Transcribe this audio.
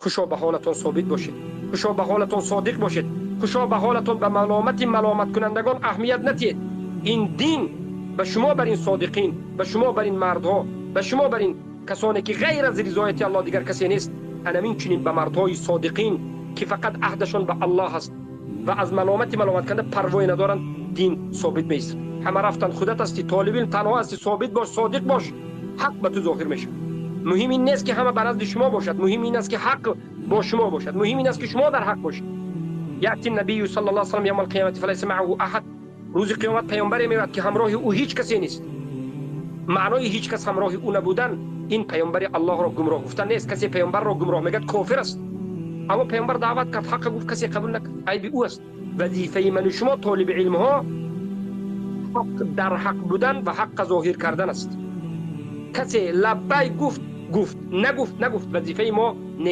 Хушо ба ҳолатон собит бошед, хушо ба ҳолатон содиқ бошед, хушо ба ҳолатон ба маломати маломаткунандагон аҳамият надиҳед. Ин дин ба шумо, бар ин содиқин, ба шумо, бар ин мардҳо, ба шумо, бар ин касоне ки ғайр аз ризояти Аллоҳ дигар касе нест, ана ҳамин чунин ба мардҳои содиқин ки фақат аҳдашон ба Аллоҳ аст ва аз маломати маломаткунанда парвое надоранд, дин собит меистад. Ҳама рафтанд, худат ҳастӣ, толиби илм танҳо ҳастӣ, собит бош, содиқ бош, ҳақ ба ту зоҳир мешавад. Муҳим ин нест ки ҳама ба назди шумо бошад, муҳим ин аст ки ҳақ бо шумо бошад, муҳим ин аст ки шумо дар ҳақ бошед. يأتي النبي صلى الله عليه وسلم يوم القيامة فليس معه أحد. Рӯзи қиёмат паёмбаре меояд ки ҳамроҳи ӯ ҳеҷ касе нест. Маънои ҳеҷ кас ҳамроҳи ӯ набудан ин паёмбари Аллоҳро гумроҳ гуфтан нест. Касе паёмбарро гумроҳ мегӯяд, кофир аст. Аммо паёмбар даъват кард, ҳаққа гуфт, касе қабул накард, айби ӯ аст. Вазифаи ману шумо, толиби илмҳо, ҳақ дар ҳақ будан ва ҳаққа зоҳир кардан аст. Касе лаббай гуфт, гуфт, нагуфт, нагуфт, вазифаи мо нест.